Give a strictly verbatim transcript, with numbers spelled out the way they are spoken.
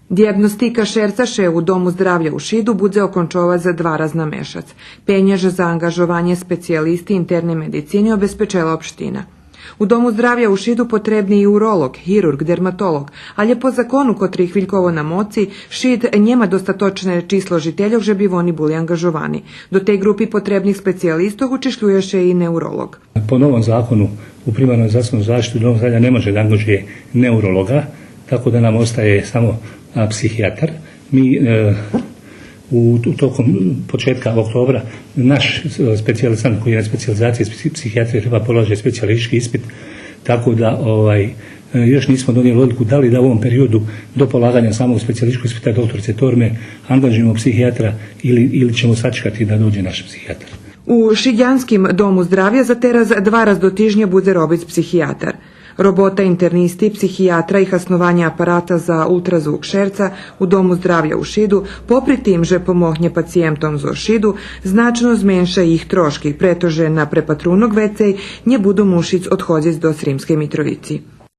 Диягностика шерца ше у Дому здравя у Шиду будзе окончовац два раз на мешац. Пенєж за анґажованє специялисти интерней медицини обезпечела општина. У Дому здравя у Шиду потребни и уролоґ, гирурґ, дерматолоґ, алє по закону котри хвильково на моци, Шид нєма достаточне число жительох же би вони були анґажовани. До тей ґрупи потребних специялистох учишлює ше и неуролоґ. Po novom zakonu u primarnoj zdravstvenoj zaštiti u domu zdravlja ne može da angažuje neurologa, tako da nam ostaje samo, a, psihijatar. Mi, e, u, u tokom početka oktobra naš, e, specijalizant koji je na specijalizaciji psi-, psihijatrije treba polaže specijalistički ispit, tako da, ovaj, e, još nismo donijeli odluku da li da u ovom periodu do polaganja samog specijalističkog ispita doktorice Torme angažujemo psihijatra ili, ili ćemo sačekati da dođe naš psihijatar. У Шидянским Дому здравя за тераз два раз до тижня будзе робиц психиятар. Робота интернисти, психиятра и хаснованє апарата за ултразвук шерца у Дому здравя у Шиду, попри тим же помогнє пациєнтом зоз Шиду, значно зменша их трошки, прето же на препатрунок вецей нє буду мушиц одходзиц до Сримскей Митровици.